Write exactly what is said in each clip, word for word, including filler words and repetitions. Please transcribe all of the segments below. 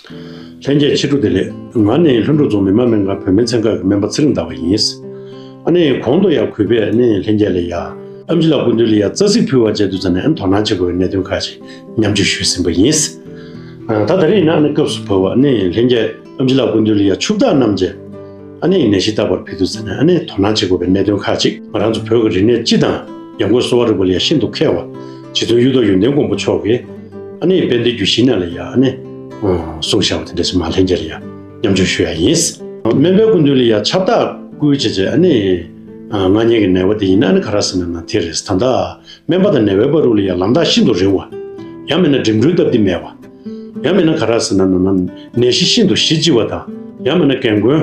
ལྷན་རྒྱས་ཕྱི་དྲོ་བདེ་ལེགས། ང་ནི་ལྷུན་གྲུབ་རྫོང་མི་དམངས་སྨན་ཁང་བོད་སྨན་ཚན་ཁག་གི་སྨན་པ་ཚེ་རིང་ཟླ་བ་ཡིན། ཨ་ནི་གོང་དུ་ཡང་གུས་པས་ཨ་ནི་ལྷན་རྒྱས་ལ་ཡ་ཨེམ་ཆི་ལགས་སྐུ་མདུན་ལ་ཡ་རྩ་ཚིག་ཕུལ་བ་བཅས་དུས་ཙམ་ནས་ཨ་ནི་དོ་སྣང་བྱེད་དགོས་པའི་གནད་དོན་ཁག་ཅིག་མཉམ་སྤྱོད་ཞུས་ཟིན་པ་ཡིན། ཨ་ད་ད་རེས་ཡིན་ན་ཨ་ནི་སྐབས་སུ་བབས་པ་ཨ་ནི་ལྷན་རྒྱས་ཨེམ་ཆི་ལགས་སྐུ་མདུན་ལ་ཡ་ཆུ་བརྟག་གནང་བྱས། ཨ་ནི་ནད་གཞི་བརྟག་པར་ཕེབས་དུས་ཙམ་ནས་ཨ་ནི་དོ་སྣང་བྱེད་དགོས་པའི་གནད་དོན་ཁག་ཅིག་ང་རང་ཚོ་བོད་ཀྱི་རིག་གནས་སྤྱི་དང་ཡང་སྒོས་གསོ་བ་རིག་པ་ལ་ཡ་ཤིན་ཏུ་མཁས་པ་རྗེ་བཙུན་གཡུ་ཐོག་ཡོན་ཏན་མགོན་པོ་མཆོག་གིས་ཨ་ནི་དཔལ་ལྡན་རྒྱུད་བཞི་ནང་ལ་ཡ་ཨ་ནི་གསུངས་བཞག་པ་དེ་འདྲ་ཞིག་མ་ལྷན་རྒྱས་ལ་ཡ་མཉམ་སྤྱོད་ཞུ་ཡ་ཡིན། སྨན་པའི་སྐུ་མདུན་ལ་ཡ་ཁྱབ་བརྡལ་བསྐུལ་བྱས་བྱས་ཨ་ནི་མངལ་ཉལ་གྱི་ནད་པ་དེ་ཡིན་ན་ཨ་ནི་ག་རེ་ཟེར་ན་ན་དེ་རེད། ད་ལྟ་སྨན་པ་དང་ནད་པའི་བར་དུ་ལ་ཡ་ལམ་ཐག་ཤིན་ཏུ་རིང་བ། ཡང་མིན་ན་འགྲིམ་འགྲུལ་སྟབས་བདེ་མེད་པ། ཡང་མིན་ན་ག་རེ་ཟེར་ན་ན་ན་ནད་གཞི་ཤིན་ཏུ་ཞི་ལྕི་བ་དང་ཡང་མིན་ན་རྒན་རྒོན་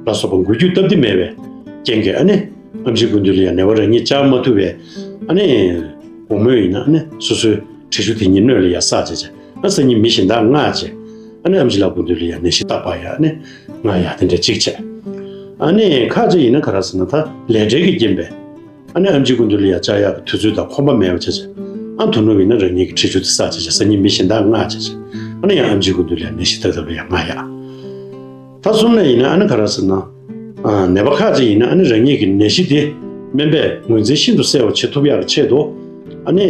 ལ་སོགས་པ་འགུལ་སྐྱོད་སྟབས་བདེ་མེད་པའི་རྐྱེན་གྱིས་ཨ་ནི་ཨེམ་ཆིའི་སྐུ་མདུན་ལ་ཡ་ནད་པ་རང་ཉིད་བཅར་མ་ཐུབ་པས་ཨ་ནི་དགོང་མོ་ཡིན་ན་ཨ་ནི་སོ་སོའི་དྲི་ཆུ་དེ་ཉིད་སྣོད་ལ་ཡ་བསགས་བྱས་བྱས་ཨ་སང་ཉིན་མི་གཞན་དག་མངགས་བྱས་ཨ་ནི་ཨེམ་ཆི་ལགས་སྐུ་མདུན་ལ་ཡ་ནད་གཞི་བརྟག་པར་ཡ་ཨ་ནི་མངགས་ཡ་དེ་འདྲ་གཅིག་བྱས། ཨ་ནི་ཁ་ཅིག་ཡིན་ན་ག་རེ་ཟེར་ན་ད་ལས་བྲེལ་གྱི་རྐྱེན་པས། ཨ་ནི་ཨེམ་ཆིའི་སྐུ་མདུན་ལ་ཡ་བཅར་ཡག་གི་དུས་ཚོད་དང་ཁོམ་པ་མེད་པ་བྱས་བྱས། ཨ་དོ་ནུབ་ཡིན་ན་རང་ཉིད་ཀྱི་དྲི་ཆུ་དེ་བསགས་བྱས་བྱས་སང་ཉིན་མི་གཞན་དག་མངགས་བྱས་བྱས། ཨ་ནི་ཡང་ཨེམ་ཆིའི་སྐུ་མདུན་ལ་ཡ་ནད་གཞི་བརྟག་ཐབས་ལ་ཡ་མངགས་ཡག་ད་གསུམ་ནས་ཡིན་ན་ཨ་ནི་ག་རེ་ཟེར་ན། ཨ་ནད་པ་ཁག་ཅིག་ཡིན་ན་ཨ་ནི་རང་ཉིད་ཀྱི་ནད་གཞི་དེ་སྨན་པས་ངོས་འཛིན་ཤིན་ཏུ་གསལ་བ་བྱེད་ཐུབ་ཡག་གི་ཆེད་དུ། ཨ་ནི་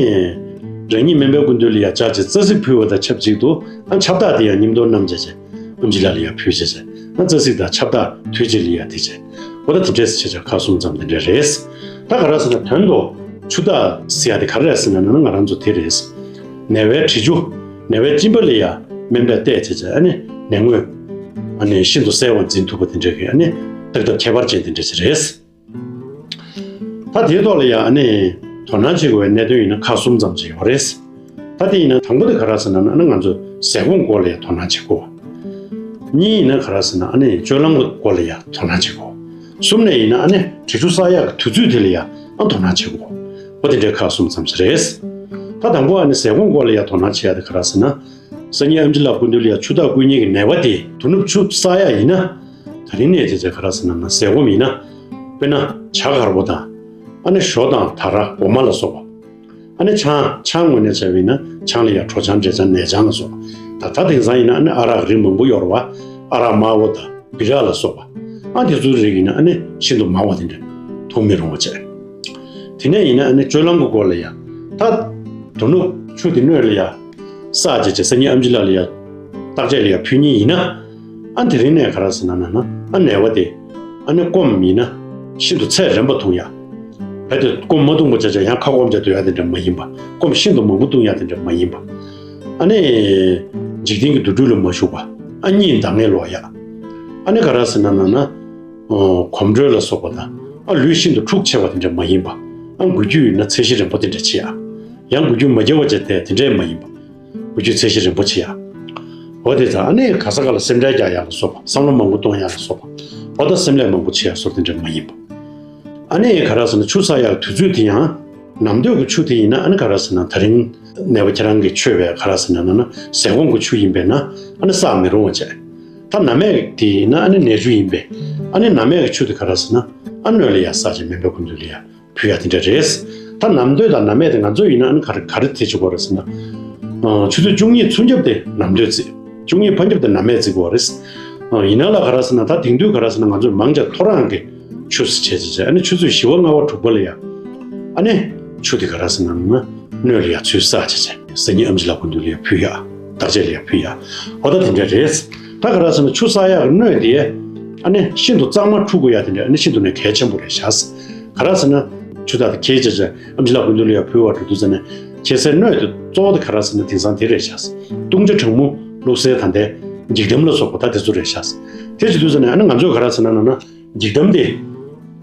རང་ཉིད་སྨན་པའི་སྐུ་མདུན་ལ་ཡ་བཅར་བྱས་རྩ་ཚིག་ཕུལ་བ་དང་ཆབས་ཅིག་ཏུ་ཨ་ཁྱབ་བརྡལ་དེ་ཡང་མཉམ་དུ་བསྣམས་བྱས་བྱས། ཨེམ་ཆི་ལགས་ལ་ཡ་ཕུལ་བྱས་བྱས། ཨ་རྩ་ཚིག་དང་ཁྱབ་བརྡལ་དུས་གཅིག་ལ་ཡ་དེ་བྱས། འོ་ད་དེ་འདྲས་བྱས་བྱས་ཁག་གསུམ་ཙམ་དེ་འདྲས་རེད། ད་ག་རེ་ཟེར་ན་དོན་དུ་ཆུ་བརྟག་ཟེར་ཡ་དེ་ག་རེ་རེད་ཟེར་ན་ན་ང་རང་ཚོ་དེ་རེད། ནད་པའི་དྲི་ཆུ་ནད་པའི་གཅིན་པ་ལ་ཡ་སྨན་པས་བལྟས་བྱས་བྱས་ཨ་ནི་ནད་ངོས་ཨ་ནི་ཤིན་ཏུ་གསལ་བར་འཛིན་ཐུབ་པ་དེ་འདྲས་ཀྱི་ཨ་ནི་བརྟག་ཐབས་ཁྱད་པར་ཅན་དེ་འདྲས་ཅིག་རེད། ད་དེའི་ཐོག་ལ་ཡང་ཨ་ནི་དོ་སྣང་བྱེད་དགོས་པའི་གནད་དོན་ཡིན་ན་ཁག་གསུམ་ཙམ་ཅིག་ཡོད་རེད། ད་དེ་ཡིན་ན་དང་པོ་དེ་ག་རེ་ཟེར་ན་ཨ་ནི་ང་ཚོས་ཟས་སྐོམ་སྐོར་ལ་ཡང་དོ་སྣང་བྱེད་དགོས། གཉིས་ཡིན་ན་ག་རེ་ཟེར་ན་ཨ་ནི་སྤྱོད་ལམ་གྱི་སྐོར་ལ་ཡང་དོ་སྣང་བྱེད་དགོས། གསུམ་ནས་ཡིན་ན་ཨ་ནི་དྲི་ཆུ་བསགས་ཡག་གི་དུས་ཚོད་དེ་ལ་ཡང་ཨ་དོ་སྣང་བྱེད་དགོས། འོ་དེ་འདྲའི་ཁག་གསུམ་ཙམ་ཞིག་རེད། ད་དང་པོ་ཨ་ནི་ཟས་སྐོམ་སྐོར་ལ་ཡང་དོ་སྣང་བྱེད་ཡག་དེ་ག་རེ་ཟེར་ན། སང་ཉིན་ཨེམ་ཆི་ལགས་སྐུ་མདུན་ལ་ཡ་ཆུ་བརྟག་བསྐུལ་མཁན་གྱི་ནད་པ་དེ་དོ་ནུབ་ཆུ་བསགས་ཡག་ཡིན་ན། ད་རིང་ནས་བྱས་བྱས་ག་རེ་ཟེར་ན་ན་ཟས་སྐོམ་ཡིན་ན། དཔེར་ན་ཇ་དཀར་པོ་དང་། ཨ་ནི་ཞོ་དང་དར་ར་འོ་མ་ལ་སོགས་པ། ཨ་ནི་ཆང་ཆང་ངོས་ནས་བྱས་པ་ཡིན་ན་ཆང་ལ་ཡ་གྲོ་ཆང་འབྲས་ཆང་ནས་ཆང་ལ་སོགས་པ། ད་ད་དེང་སང་ཡིན་ན་ཨ་ནི་ཨ་རག་རིགས་མང་པོ་ཡོད་རེད་བ། ཨ་རག་དམར་པོ་དང་། སྦི་རག་ལ་སོགས་པ། ཨ་དེ་ཚོའི་རིགས་ཡིན་ན་ཨ་ནི་ཤིན་ཏུ་མང་བ་དེ་འདྲ་འཐུང་མི་རུང་བ་བྱས། དེ་ནས་ཡིན་ན་ཨ་ནི་སྤྱོད་ལམ་གྱི་སྐོར་ལ་ཡང་ད་དོ་ནུབ་ཆུ་དེ་སྣོད་ལ་ཡང་བསགས་བྱས་བྱས་སང་ཉིན་ཨེམ་ཆི་ལགས་ལ་ཡང་བརྟག་དཔྱད་ལ་ཡང་ཕུལ་མཁན་ཡིན་ན། ཨ་དེ་རིང་ནས་ག་རེ་ཟེར་ན་ན་ན་ཨ་ནད་པ་དེ་ཨ་ནི་སྐོམ་ཡིན་ན་ཤིན་ཏུ་ཚད་རན་པ་འཐུང་ཡ། རྦད་དེ་སྐོམ་མ་འཐུང་པ་བྱས་བྱས་ཡང་ཁ་སྐོམ་བྱས་སྡོད་ཡ་དེ་འདྲ་མ་ཡིན་པ། སྐོམ་ཤིན་ཏུ་མང་པོ་འཐུང་ཡ་དེ་འདྲ་མ་ཡིན་པ། ཨ་ནི་འཇིག་རྟེན་གྱི་འདུ་འགྲོ་ལ་མ་ཞུགས་པ། ཨ་གཉིད་འདང་ངེ་ལོག་ཡ། ཨ་ནི་ག་རེ་ཟེར་ན་ན་ན། ཨོ། གོམ་བགྲོད་ལ་སོགས་པ་དང་། ཨ་ལུས་ཤིན་ཏུ་འཁྲུག་ཆེ་བ་དེ་འདྲ་མ་ཡིན་པ། ཨ་འགུལ་སྐྱོད་ཡིན་ན་ཚད་གཞི་རན་པོ་དེ་འདྲ་བྱེད་ཡ། ཡང་འགུལ་སྐྱོད་མ་རྒྱག་པ་བྱས་ཏེ་དེ་འདྲས་མ་ཡིན་པ། འགུལ་སྐྱོད་ཚད་གཞི་རན་པོ་བྱེད་ཡ། འོ་དེ་ཙང་ཨ་ནི་ག་ས་ག་ལ་སེམས་ཁྲལ་རྒྱག་ཡ་ལ་སོགས་པ་བསམ་བློ་མང་པོ་གཏོང་ཡ་ལ་སོགས་པ། འོ་ད་སེམས་ལས་མང་པོ་བྱེད་ཡ་སོགས་དེ་འདྲ་མ་ཡིན་པ། ཨ་ནི་ག་རེ་ཟེར་ན་ཆུ་བསགས་ཡ་དུས་ཚོད་དེ་ཡང་ནམ་སྟོད་ཀྱི་ཆུ་དེ་ཡིན་ན་ཨ་ནི་ག་རེ་ཟེར་ན་ད་རིང་ནད་པ་ཁྱེད་རང་གིས་མཆོད་པའི་ག་རེ་ཟེར་ན་ན་ན་ཟས་སྐོམ་གྱི་ཆུ་ཡིན་པས་ན་ཨ་ནི་བསགས་མི་རུང་བ་བྱས། ད་ནམ་སྨད་དེ་ཡིན་ན་ཨ་ནི་ནས་ཆུ་ཡིན་པས་ཨ་ནི་ནམ་སྨད་ཀྱི་ཆུ་དེ་ག་རེ་ཟེར་ན་ཨ་སྣོད་ལ་ཡ་བསགས་བྱས་སྨན་པའི་སྐུ་མདུན་ལ་ཡ། ཕུལ་ཡ་དེ་འདྲ་རེད། ད་ནམ་སྟོད་དང་ནམ་སྨད་དེ་ང་ཚོ་ཡིན་ན་ཨ་ནི་ག་རེ་ག་རེ་དེ་བྱེད་དགོས་རེད་ཟེར་ན། ཨ་ཆུ་ཚོད་བཅུ་གཉིས་ཚུན་ཆད་དེ་ནམ་སྟོད་བརྩི། བཅུ་གཉིས་ཕན་ཆད་དེ་ནམ་སྨད་བརྩི་དགོས་རེད། ཨ་ཡིན་ན་ལ་ག་རེ་ཟེར་ན་ད་དེང་དུས་ག་རེ་ཟེར་ན་ང་ཚོས་མང་ཆེ་ཐོ་རངས་ཀྱི་ཆུ་ཟེར་བྱས་བྱས་བྱས་ཨ་ནི་ཆུ་ཚོད་བཞི་པ་ལྔ་པ་དྲུག་པ་ལ་ཡ། ཨ་ནི་ཆུ་དེ་ག་རེ་ཟེར་ན་ན་སྣོད་ལ་ཡ་ཚུར་བསགས་བྱས་བྱས་སང་ཉིན་ཨེམ་ཆི་ལགས་སྐུ་མདུན་ལ་ཡ་ཕུལ་ཡ། བརྟག་དཔྱད་ལ་ཡ་ཕུལ་ཡ། འོ་ད་དེ་འདྲ་རེད། ད་ག་རེ་ཟེར་ན་ཆུ་བསགས་ཡག་གི་སྣོད་དེ་ཨ་ནི་ཤིན་ཏུ་གཙང་མ་འཁྲུ་དགོས་ཡ་དེ་འདྲ་ཨ་ནི་ཤིན་ཏུ་ནས་གལ་ཆེན་པོ་རེད་ཤག་ག་རེ་ཟེར་ན། ཆུ་དག་དེ་ཁྱེར་བྱས་བྱས་ཨེམ་ཆི་ལགས་སྐུ་མདུན་ལ་ཡ་ཕུལ་བར་འགྲོ་དུས་ཙ་ནས་ཁྱེར་སའི་སྣོད་དེ་གཙོ་བོ་དེ་ག་རེ་ཟེར་ན་དེང་སང་དེ་རེད་ཤག་བཏུང་བྱ་གྲང་མོ་བླུགས་སའི་ད་ལྟའི་འགྱིག་དམ་ལ་སོགས་པ་ད་དེ་ཚོ་རེད་ཤག་དེ་བྱེད་དུས་ཙ་ནས་ཨ་ནི་ང་ཚོས་ག་རེ་ཟེར་ན་ན་ན་འགྱིག་དམ་དེ་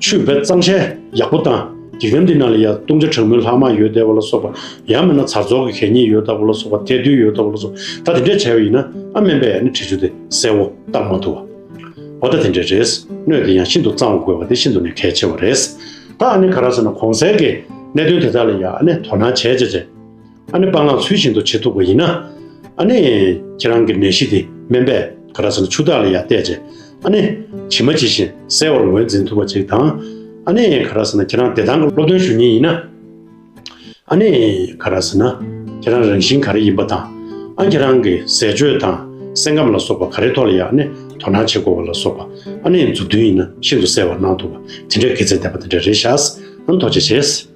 ཆུས་རྦད་གཙང་བཤེར་ཡག་པོ་བཏང་། འགྱིག་དམ་དེ་ནང་ལ་ཡ་བཏུང་བྱ་གྲང་མོའི་ལྷག་མ་ཡོད་བསྡད་པ་ལ་སོགས་པ། ཡང་མིན་ན་ཚ་བཙོག་གི་གད་སྙིགས་ཡོད་བསྡད་པ་ལ་སོགས་པ། ཐལ་རྡུལ་ཡོད་བསྡད་པ་ལ་སོགས་པ། ད་དེ་འདྲས་བྱས་པ་ཡིན་ན་ཨ་སྨན་པས་ཨ་ནི་དྲི་ཆུ་དེ་གསལ་བོ་བཏང་མ་ཐུབ་པ། འོ་ད་དེ་འདྲས་རེད། སྣོད་དེ་ཡང་ཤིན་ཏུ་གཙང་བ་དགོས་པ་དེ་ཤིན་ཏུ་ནས་གལ་ཆེ་བ་རེད། ད་ཨ་ནི་ག་རེ་ཟེར་ན་གོང་གསལ་གྱི་གནད་དོན་དེ་དག་ལ་ཡང་ཨ་ནི་དོ་སྣང་བྱས་བྱས་བྱས། ཨ་ནི་སྤང་བླང་ཚུལ་བཞིན་དུ་བྱེད་ཐུབ་པ་ཡིན་ན། ཨ་ནི་ཁྱེད་རང་གི་ནད་གཞི་དེ་སྨན་པས་ག་རེ་ཟེར་ན་ཆུ་དག་ལ་ཡང་བལྟས་བྱས། ཨ་ནི་ཇི་མ་ཇི་བཞིན་གསལ་བར་ངོས་འཛིན་ཐུབ་པ་ཅིག་དང་། ཨ་ནི་ག་རེ་ཟེར་ན་ཁྱེད་རང་བདེ་ཐང་གི་སློབ་སྟོན་ཞུ་མཁན་ཡིན་ན། ཨ་ནི་ག་རེ་ཟེར་ན། ཁྱེད་རང་རང་བཞིན་ག་རེ་ཡིན་པ་དང་། ཨ་ཁྱེད་རང་གི་ཟས་སྤྱོད་དང་ སེམས་ཁམས་ལ་སོགས་པ་ག་རེ་ཐོག་ལ་ཡང་ནི་དོ་སྣང་བྱེད་དགོས་པ་ལ་སོགས་པ་ཨ་ནི་མཛུབ་སྟོན་ཡིན་ན་ཤིན་ཏུ་གསལ་བ་གནང་འདུག་པ་དེ་འདྲའི་དགེ་མཚན་ལྡན་པ་དེ་འདྲ་རེད་ཤག་ཨ་ནི་ཐུགས་རྗེ་ཆེ།